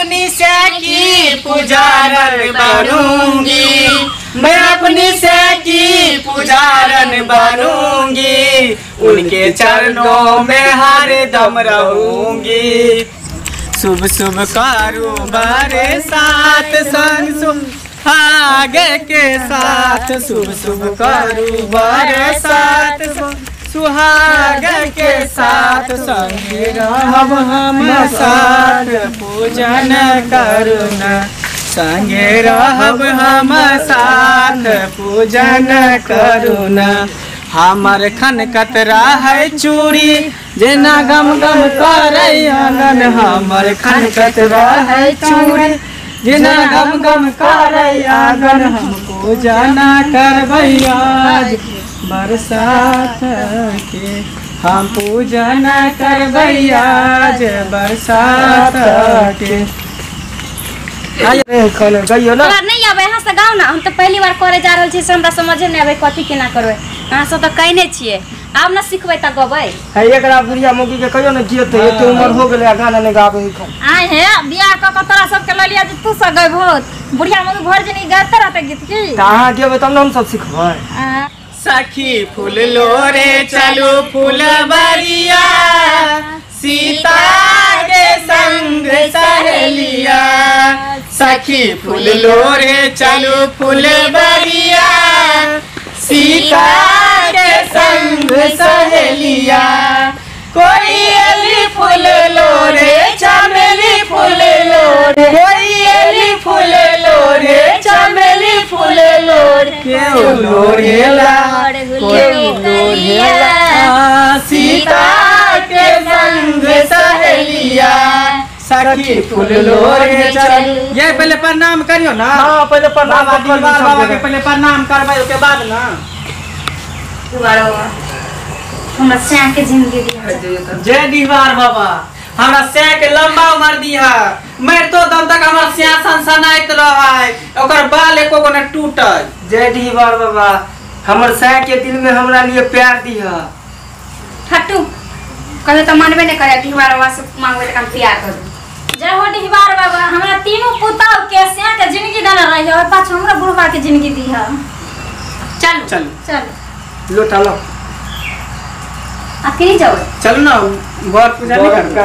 अपनी सखी पुजारन बनूंगी, मैं अपनी सखी पुजारन बनूंगी, उनके चरणों में हर दम रहूंगी। शुभ शुभ कारोबार साथ संग सुहाग के साथ, शुभ शुभ कारोबार साथ सुहाग के साथ, संग रहब हम साथ पूजन करुणा, संगे रहब हम साथ पूजन करुणा। हमर खनकत रहै चूड़ी जेना गम गम करै आंगन, हमर खनकत रहै चूड़ी जेना गम गम करै आंगन, हम पूजन करबै आज बरसात के, हम पूजन करबै आज बरसात के। गइयो ना नहीं आबै अहाँ से गाओ ना, हम तो पहली बार करे जा रहल छी से हमरा समझे नहीं आबै कथी केना करबै। अहाँ सब तऽ कइने छियै, आब ना सिखबै तऽ गबै। है एकरा बुढ़िया मौगी के कहियो ने जियते, एते उम्र हो गेलै आ गाना नहीं गाबै है। आय हे बियाह क क तोरा सब के ल लिया जे तू सब गइबहो, बुढ़िया मौगी भर जिनगी गाते रहते गीत की। त अहाँ गेबै तब न हम सब सिखबै। सखी फूल लोरे चलू फूलबरिया, सीता के संग सहेलिया, सखी फूल लोरे चलू फूलबरिया, सीता के संग सहेलिया। कोई अली फूल लोरे चमेली फूल लोरे, कोई अली फूल लोरे चमेली फूल लोरे, क्यों लोरेला कोई लोरेला, सीता के संग सहेलिया, सखी फूल लोरे चल। ये पहले प्रणाम करियो ना। हां पहले प्रणाम बाबा के पहले प्रणाम करबै ओके बाद ना। हमरा सैं के जिंदगी दिया। जय दीवार बाबा, हमरा सैं के लंबा उम्र दिया, मरतो दम तक हमरा सैं सनसनाइत रहै, ओकर बाल एको गो न टूटै। जय दीवार बाबा, हमर सैं के दिल में हमरा लिए प्यार दिया। हटू कहे तो मानबे नहीं करे, दीवार बाबा से मांगबे त हम प्यार करू। जय हो दीवार बाबा, हमरा तीनों पुताव के सैं के जिंदगी देना रही और पाछू हमरा बुढ़वा के जिंदगी दिया। चल चल चल लोटा लो। आप कहीं जाओ? चलो ना बर पूजा नहीं करना।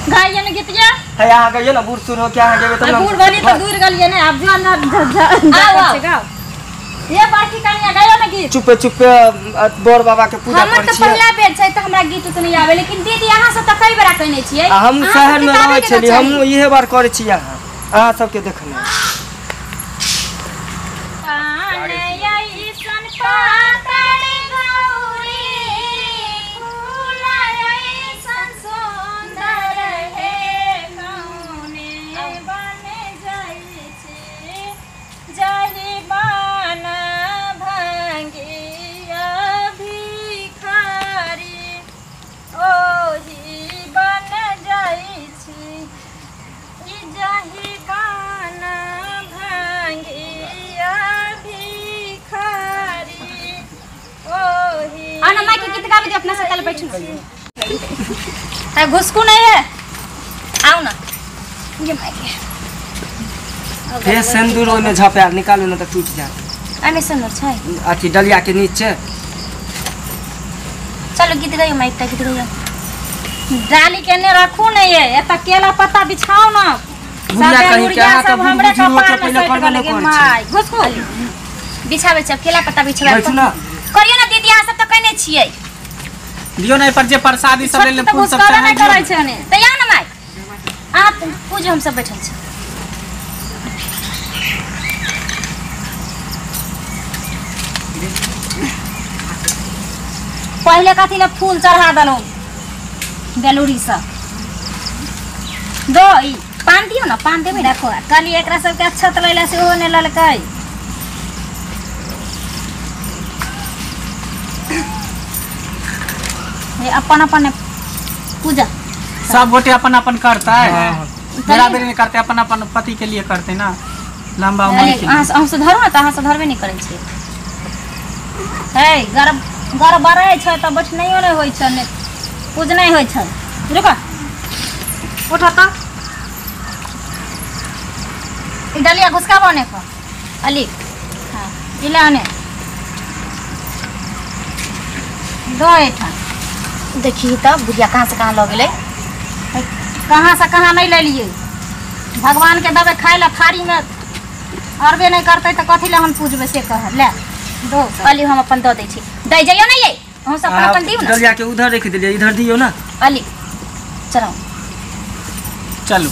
गाइए ने गीतिया है आ गइयो ना, बूढ़ सूढ़ हो के आ गेबे त बूढ़ बनी तो दूर गलिए ने, आप जो ना जा गाओ। ये बाकी कनिया गायो ना गीत। चुपे चुपे बर बाबा के पूजा हमर करै त छियै। पहला बेर छै त हमरा गीत त नहीं आवे, लेकिन दीदी अहाँ सब त कई बेरा कहने छियै। आ हम शहर में रहै छली, हम इहे बार करै छी अहाँ अहाँ सबके देखने। पान अइसन पातर गौरी, फूल अइसन सुन्दर हे, कौने बन जाइ छी जाहि बन भंगिया भिखारी, ओहि बन जाइ छी जाहि बन भंगिया भिखारी, ओहि। आना माई के गीत गाबे दे, अपना से तल बैठू है, घुसकू नहीं है, आओ ना ये माई के। फेर सिंदूर ओमे झपा निकालू न त टूट जात। एमे सिंदूर छै अथी डलिया के नीचे। चलो गीत गाइयो माई, एकटा गीत गाइयो। डाली के ने रखू नहीं है, एत केला पत्ता बिछाओ ना। बुढ़िया कहीं के अहाँ सब त हमरे बुढ़ कपार बुजुर्ग में पहिले सटि करबे गेलै न करै माई। छै। घुसकू बिछाबै छै, केला पत्ता बिछाबै बैठू ना। करियो ना दीदी, अहाँ सब त कहने छियै। दियो ना एहि पर जे प्रसादी सब लेले फूल सब चढ़ाइ चढ़ाइ करै छै ने। त या ना माई, अहाँ पूजो, हम सब बैठल छी। पहिले कथी ले फूल चढ़ा देलहुँ बेलूरी से। दो ई पान दियो ना, पान देबै राखो। कहली एकरा सबके अच्छा त लैला से ओहो नहि ललकै। ये अपन अपन पूजा सब गोटे अपन अपन करता है, मेरा बेरी नहीं करते, अपन अपन पति के लिए करते ना, लंबा उम्र के लिए। अहाँ से धरू ना त अहाँ से धरबे नहीं करै छी। हे गरब गरब बरै छै त बैठनाइयो नहि होइ छै ने। पूजनाइ होइ छै। रुको उठो त ई डलिया घुसकाबो ने को अली। हां इला आने दो एठा देखी त बुढ़िया कहाँ से कहाँ ल गेलै। कहाँ से कहाँ नहीं ले लिए। भगवान के दबे खाए ला थारी में अरबे नहीं करते तो कथी ले हम पूजबे से कह ले दो। अली हम अपन दऽ दै छी दै जइयो नै ये हम सब अपन अपन दिउ ना। डलिया के उधर रख देलिए इधर दियो ना। अली चलो चलो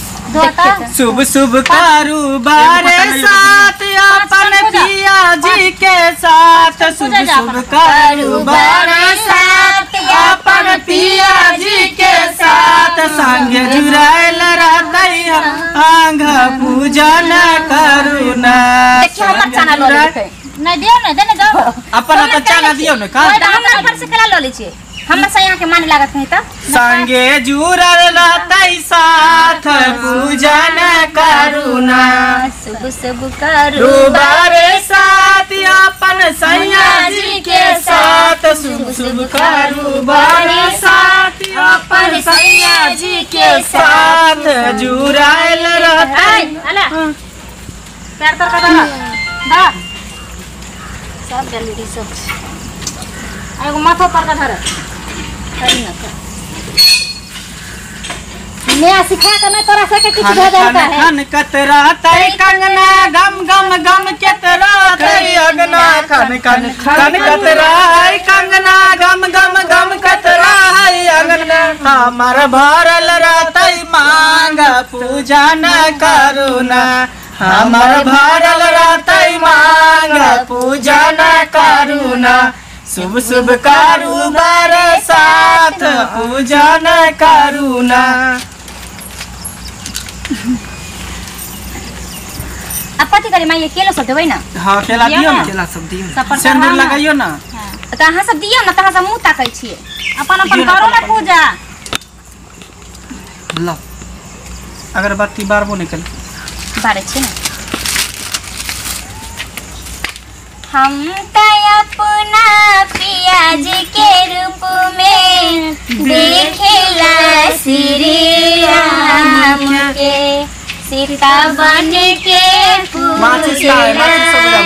शुभ शुभ कारोबार साथ अपन पिया जी के साथ शुभ शुभ कारोबार साथ अपन पिया जी के साथ संग जुड़ायल रहतै अंग पूजन करुणा। देखियो हमर चना ल लेलकै। नहीं दियो ना देने जाओ अपन अपन चना दियो ना का हमरा पर से केला ल लै छियै हमरा से यहाँ के मान लागत नहीं त। संगे जुड़ल रहतै साथ पूजन करुणा शुभ शुभ कारोबार साथ अपन सैया जी के साथ शुभ शुभ कारोबार साथ अपन सैया जी के साथ जुड़ल रहतै। अला पैर तर का दा सब जल्दी सब एगो माथो पर का धर नया सिखा के नहीं तोरा से के किछ भे जाता है। खन कतरा तई कंगना गम गम गम केतरा तई अगना खन खन खन कतरा है कंगना गम गम गम कतरा है अगना हमर भरल रहतै मांग पूजा न करुणा हमर भरल रहतै मांग पूजा न करुणा शुभ शुभ कारोबार साथ पूजा न करुणा। अब कथी करी माई केलो सब देबै ना। हां केला दियो ना केला सब दियो सिंदूर लगाइयो ना। त अहाँ सब दियो ना त अहाँ सब मुंह ताकै छियै। अपन अपन करू ना पूजा ल अगरबत्ती बारबो निकल बारै छी ना। हम त अपना पिया जी के रूप में देखेला श्री राम के सीता बन के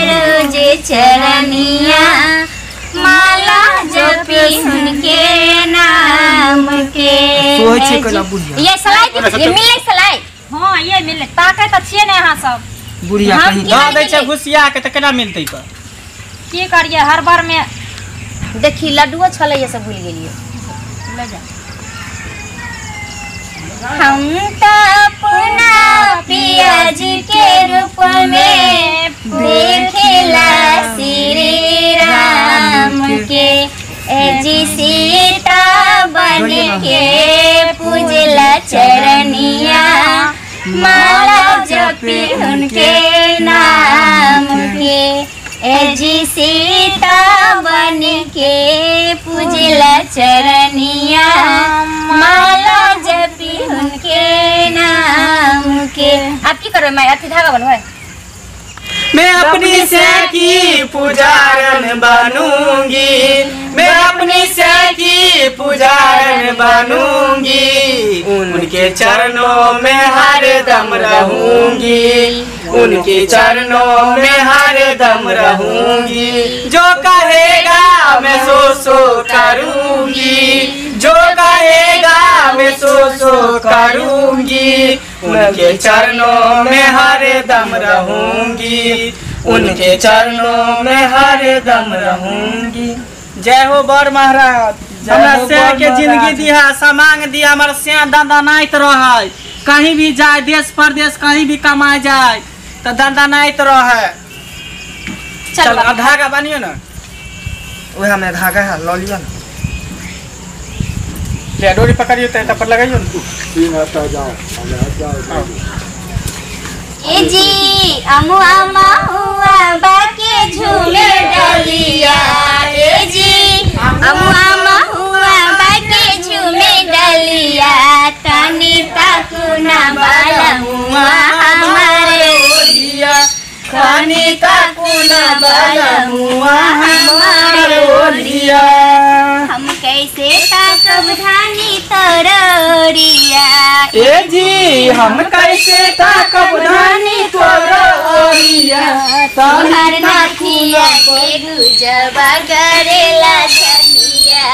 रोज चरनिया माला जपी उनके नाम के। ये सलाई ये मिले सलाई। हां ये मिले ताके त छियै ने अहाँ सब बुढ़िया कहीं दऽ दै छै घुसिया के त केना मिलतै क की करिए हर बार में। देखी लड्डुओ छलै ये सब भूल गेलिए ले जा। हम त अपना पिया जी के रूप में देखेला श्री राम के ए जी सीता बन के पूजला चरनिया माला जपी उनके नाम के ए जी सीता बन के पूजला चरनिया माला जपी उनके नाम के। आप की करबै माय अथी धागा बनबै। मैं अपनी से की पुजारन बनूंगी मैं अपनी से की पुजारन बनूंगी उनके चरणों में हर दम रहूंगी उनके चरणों में हर दम रहूंगी जो कहेगा मैं सो सो करूंगी जो कहेगा मैं सो सो करूंगी उनके चरणों में हर दम रहूंगी उनके चरणों में हर दम रहूंगी। जय हो बर महाराज हमरा से के जिंदगी दिया समांग दिया हमर से दंदनाइत रहे कहीं भी जाए देश परदेश कहीं भी कमाए जाए तो दंदनाइत रहे। चल धागा बनियो ना वह में धागा है ल लियो ना ले डोरी पकड़ियो त पर लगाइयो ना तीन आता जाओ जाओ। ए जी अमु अमा हुआ बाके झूमे डलिया ए जी अमु अमा हुआ बाके झूमे डलिया तनी ताकुना बाला हुआ हमारे ओरिया तनी ताकुना बाला हुआ हमारे ओरिया हम कैसे ताकब धानी ओरिया ए जी हम कैसे ताकब धानी तोरा ओरिया तोहर नथिया के गुजबा करेला छतिया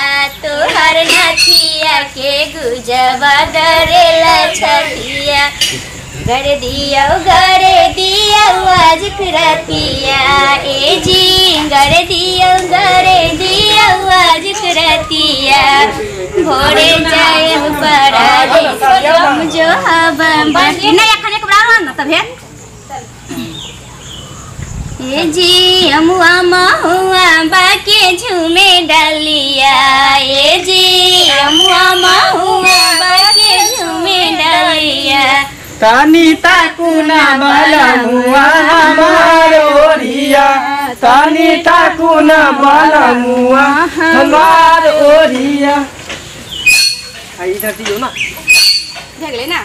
तोहर नथिया के गुजबा करेला छतिया गर दिया आज खुरतिया ए जी गर दिया आज खुरतिया भोरे जाए परारी हम जो हवा नहीं अखन एक बार ना तब है ए जी अमुआ महुआ बाके झूमे डालिया ए जी अमुआ महुआ बाके झूमे डालिया तानी ताकुना बलमुआ हमार ओरिया तानी ताकुना बलमुआ हमार ओरिया इधर दियो ना देख ले ना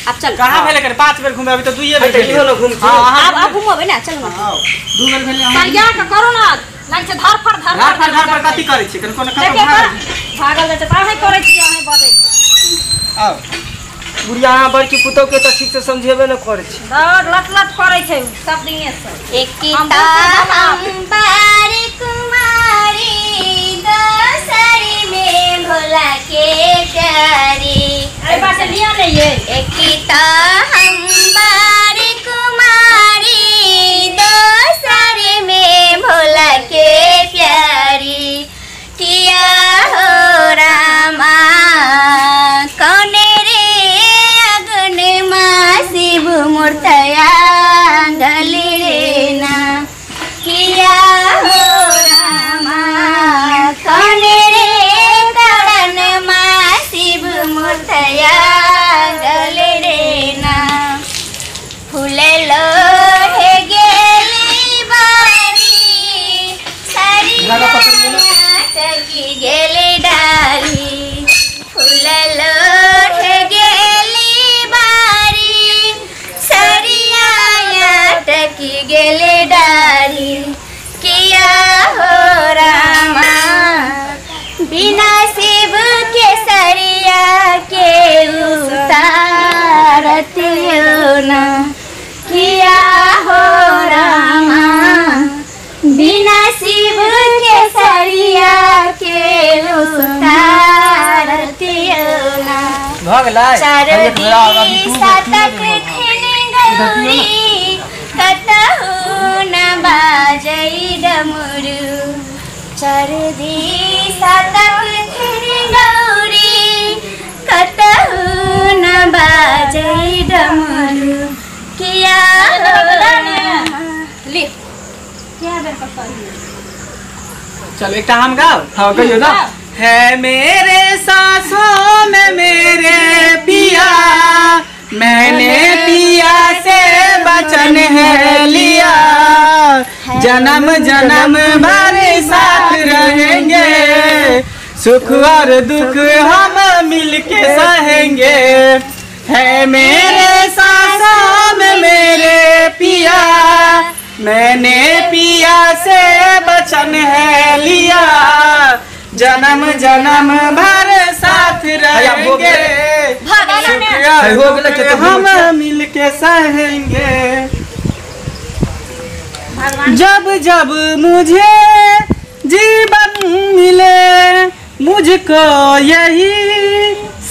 अब चल कहां भेले कर 5 बेर घुमे अभी तो दुइये बेर भेले ना घूम अब अब घुमबे ना चल ना दू बेर भेले सरिया के करो ना लाग छै धर फर धर धर फर धर फर कथि करै छी कोन देखिए भागल जाय छै त अहीं करै छी अहीं बजै छी आउ बुढ़िया अहाँ बड़की पुतोह के तो ठीक से समझेबे न करै छी दौड़ लट लट करै छै सब दिने से एकता हम बार कुमारी दोसरी में भोला के प्यारी अरे पास लिया नहीं ये एकता हम बार कुमारी दोसरी में भोला के प्यारी किया हो रामा कौने रे अगन मा शिव मूर्तया गले रे ना किया हो रामा कौने रे करण मा शिव मूर्तया गले रे ना फूल लोहे गेली बारी सारी टकी गेली डाली फूल लोहे गेली बारी सरिया टकी गेली डाली किया हो रामा बिना शिव के सरिया के उतारत ना किया हो रामा बिना शिव के सरिया के उतारत ना भ गेलै चार दिशा तक गौरी कतहु न बाजै डमरू चार दिशा तक गौरी कतहु न बाजै डमरू किया ले क्या बेर पकड़ चलो एकटा हम गाओ हां कहियो ना है मेरे सांसों में मेरे पिया मैंने पिया से वचन है लिया जन्म जन्म भर साथ रहेंगे सुख और दुख हम मिलके सहेंगे है मेरे सांसों में मेरे पिया मैंने पिया से वचन है लिया जन्म जन्म भर साथ रहेंगे हम मिलके सहेंगे जब जब मुझे जीवन मिले मुझको यही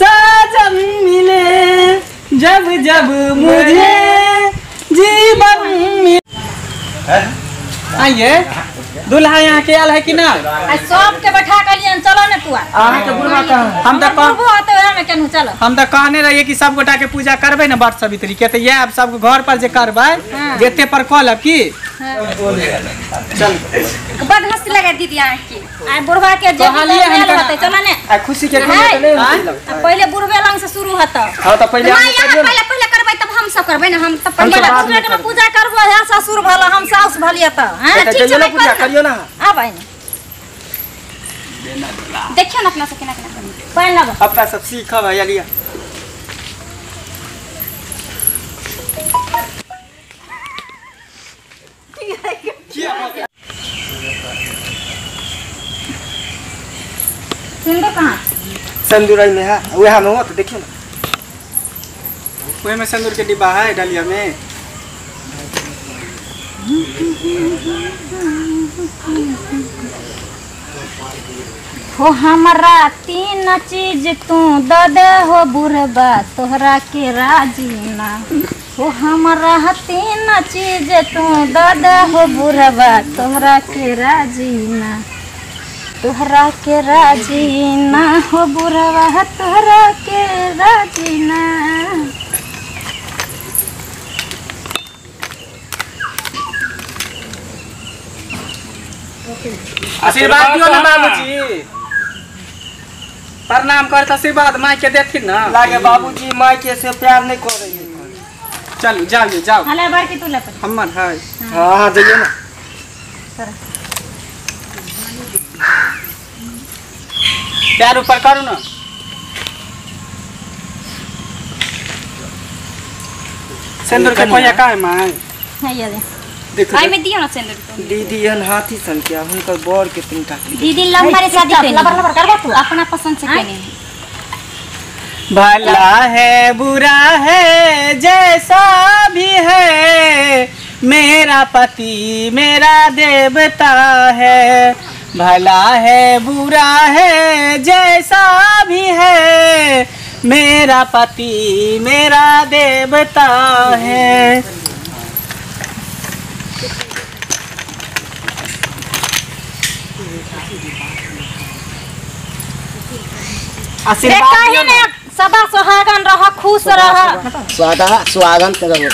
साजन मिले जब जब मुझे जीवन मिले। आइए दूल्हा यहाँ के आयल है कि ना? सब के बैठा के लिए चलो ना तू अहाँ के बुढ़वा कहाँ? हम तो कह चलो हम तो कहने रहिए कि सब गोटा के पूजा करबे ना बट सवित्री के, तो यह अब सब घर पर जे करबै जेते पर कहलब की चल। बड़ हंसी लगे दीदी अहाँ के आ बुढ़वा के जे होतै चलो ने आ खुशी के नहीं पहिले बुढ़वे लंग से शुरू होतौ। हां त पहिले पहिले पहिले करबै तब हम सब करबै ना, हम त पहिले बुढ़वे के पूजा करबो है, ससुर भला हम सास भलिए त। हां ठीक छै पूजा करियो ना। आब आइ देखियो ना अपना से केना केना पानि लाबो, अपना सब सीखब है लिया। सिंदूर कहाँ? सिंदूर में है वह में हो तो देखियो ना। ओहे में सिंदूर के डिब्बा है डलिया में। हो हमरा तीन चीज तू the they हो बुढ़बा तोहरा के राजी ना। हो हमरा तीन चीज तू the they हो बुढ़बा तोहरा के राजी ना। तोहरा के राजी ना हो बुढ़बा तोहरा के राजी ना। आशीर्वाद दियो ना बाबूजी, प्रणाम कर आशीर्वाद माई के देथिन ना। लागे बाबूजी माई के से प्यार नहीं कर रही है। चलू जाओ जाओ। हले बार की तू ले हमर है। हां हां जाइए ना। पैर ऊपर करू ना। सिंदूर के पहिया का है माई? है ये देखो आई में दियो ना सिंदूर तो। दीदी एहन हाथी सन के हुनकर बर के तीनटा दीदी लंबा रे शादी केने लबर लबर करबो तू अपना पसंद से केने। भला है बुरा है जैसा भी है मेरा पति मेरा देवता है। भला है बुरा है जैसा भी है मेरा पति मेरा देवता है। आशीर्वाद ने सदा सुहागन रह, खुश रह, सदा सुहागन रहो।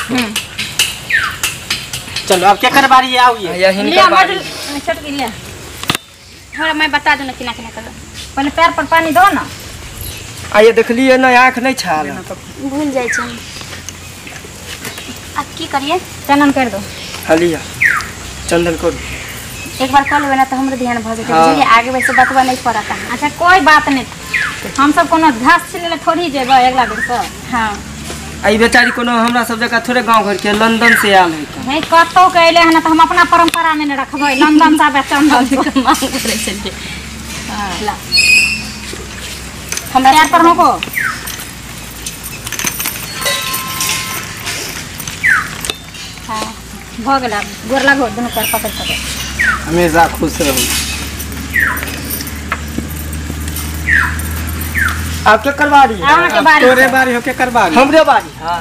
चलो अब क्या कर बारी आओ ये ले मडल छोट के ले। थोड़ा मैं बता दूं ना किना किना करो। पहले पैर पर पानी दो ना। आ ये देखलिए ना आंख नहीं छाल भूल जाय छै। अब की करिए? चंदन कर दो। हलिया चंदन कर एक बार कर लेबै ना तो हमरो ध्यान भ जेतै। बुझलिए आगे वैसे बतवा नहीं पड़ता। अच्छा कोई बात नहीं, हम सब कोनो घास छिले ले थोड़ी जेबै अगला बेर से। हां आई बेचारी कोनो हमरा सब जगह थोड़े गांव घर के लंदन से आयल है। नहीं कतौ के अइले हन त हम अपना परंपरा में न रखबै। लंदन से आबे चंदन के मांग करे छलिए। हां ला हमरा पैर पर होको। हां भ गेल, गोर लागो दुनू पैर पकड़ पकड़। हमेशा खुश रहू। आप के करवारी? अहाँ के बारी। तोरे बारी हो के करवारी? हमरे बारी। हां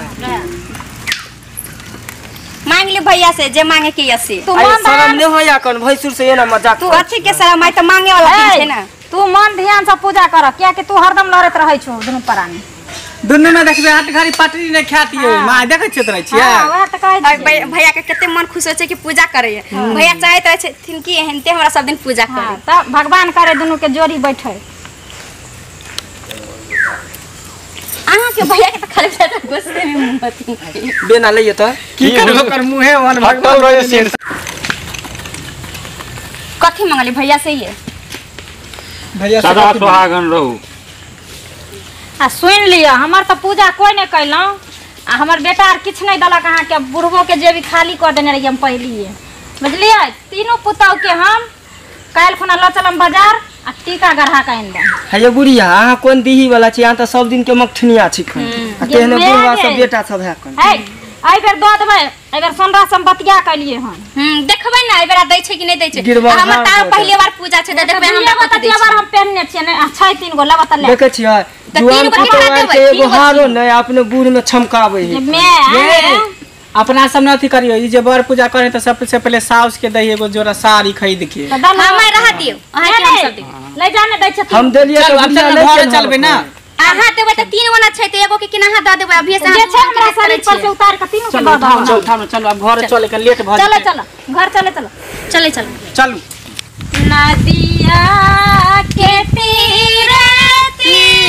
मांग ले भैया से जे मांगे के यसे। तू मन शरम नहीं होया कन भैसुर से एना मजाक तू अथी के शरम आई त मांगे वाला चीज छै ना। तू मन ध्यान से पूजा कर, किया कि तू हरदम लड़त रहै छौ दुनू प्राणी। दुनू में देखबे आठ घड़ी पटरी नहीं खाती है मां देखै छियै रहै छियै। हां वएह त कहै छियै। भैया के कते मन खुश होइ छै कि पूजा करे। भैया चाहैत रहै छथिन कि एहनते हमरा सब दिन पूजा करे। त भगवान करे दुनू के जोड़ी बैठे। अहाँ के भैया के त खाली बेटा गुस्से में मोमबत्ती बेना लइए त की करबो कर मुहे वन भगवान रहे शेर। कथि मंगली भैया से ये? भैया सदा सुहागन रहू। आ सुन लिअ हमर त पूजा कोई नहीं कैलहुँ आ हमर बेटा आर किछु नहीं देलक अहाँके। बुढ़बो के जेबी खाली कऽ देने रहियै हम पहिलिए, बुझलियै? तीनू पुतहु के हम काल्हि खुना लऽ चलम बाजार आ टीका गढ़ा के आनि देब। हे बुढ़िया अहाँ कोन दीही वाला छी? अहाँ त सब दिन के मखठनिया छी खन आ तेहने बुढ़वा सब बेटा सब है कन। हे एहि बेर दऽ देबै, एहि बेर सोनरा से हम बतिया कलियै हन। देखबै ना एहि बेर दै छै कि नहीं दै छै। हमर त पहली बार पूजा छै त देखबै हमरा कथि दै छै। बार हम पहिनने छियै ने छै तीन गो लबा त ले। देखै छियै जुआन पुतोह के एगो हारो नै अपने बूढ़ में छमकाबै है। मैं अपना सब न अथी करियो। ई जे बर पूजा करे त सबसे पहले साउस के दही एगो जोड़ा साड़ी खरीद के। हमें रह दियो अहाँ के हम सब देब। ले जाने दै छथिन। हम देलियै त बुढ़िया ले घर चलबै ना। अहाँ देबै त तीन गो ना छै त एगो के केना अहाँ द देबै? अभी से जे छै हमरा शरीर पर से उतार के तीनू के द दो। चल उठाओ चलो अब घर चले के लेट भ चलो चलो घर चले चलो चले चलो चलू। नदिया के तीरे तीरे